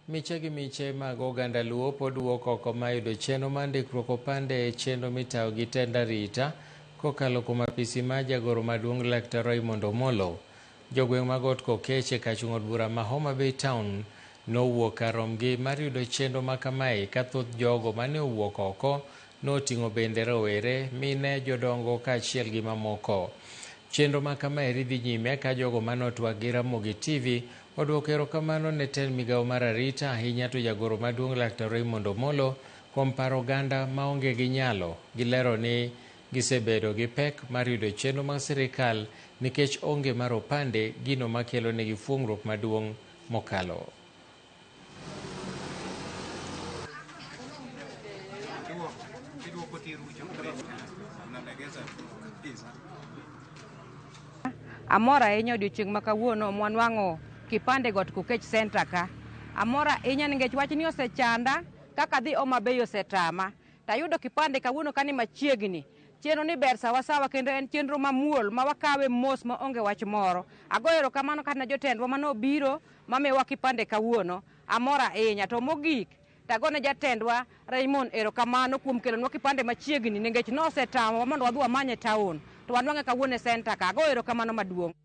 Miche gi miche mag oganda Luo pod wuok oko ma yudo chenro mar ndikruok opande e chenro mitayo gi tend arita kokalo kuom apisi mar jagoro maduong' Laktar Raymond Omolo. Jogweng' mag Ot Kokech e kachung' od bura ma Homa Bay Town nowuok kar romgi mar yudo chenro ma kamae ka thoth jogo mane owuok oko noting'o bende rowere, mine, jodongo kaachiel gi mamoko. Chenro ma kamaeri dhi nyime ka jogo mane otwak gi Ramogi TV oduoko erokamano ne tend migawo mar arita ahinya to jagoro maduong' Laktar Raymond Omolo kuom paro oganda maonge gi nyalo. Gilero ni gisebedo gi pek mar yudo chenro mag sirikal nikech onge mar opande gino makelo negi fuong'ruok maduong' mokalo. Amor ahinya odiochieng' ma kawuono mwanwang'o kipande Got Kokech Center ka. Amor ahinya nikech wachni osechanda kaka adhi Homa Bay osetama. Tayudo kipande kawuono kani machiegni. Chenro ni ber sawasawa kendo en chenro mamuol ma wakawe mos ma onge wach moro. Agoyo erokamano kata ne jotendwa manobiro mamiyowa kipande kawuono. Amor ahinya. To mogik, tagone jatendwa Raymond erokamano kuom kelonwa kipande machiegni nikech nosetamowa mondo wadhi wamany e town to wanwang'e kawuono e center ka. Agoyo erokamano maduong'.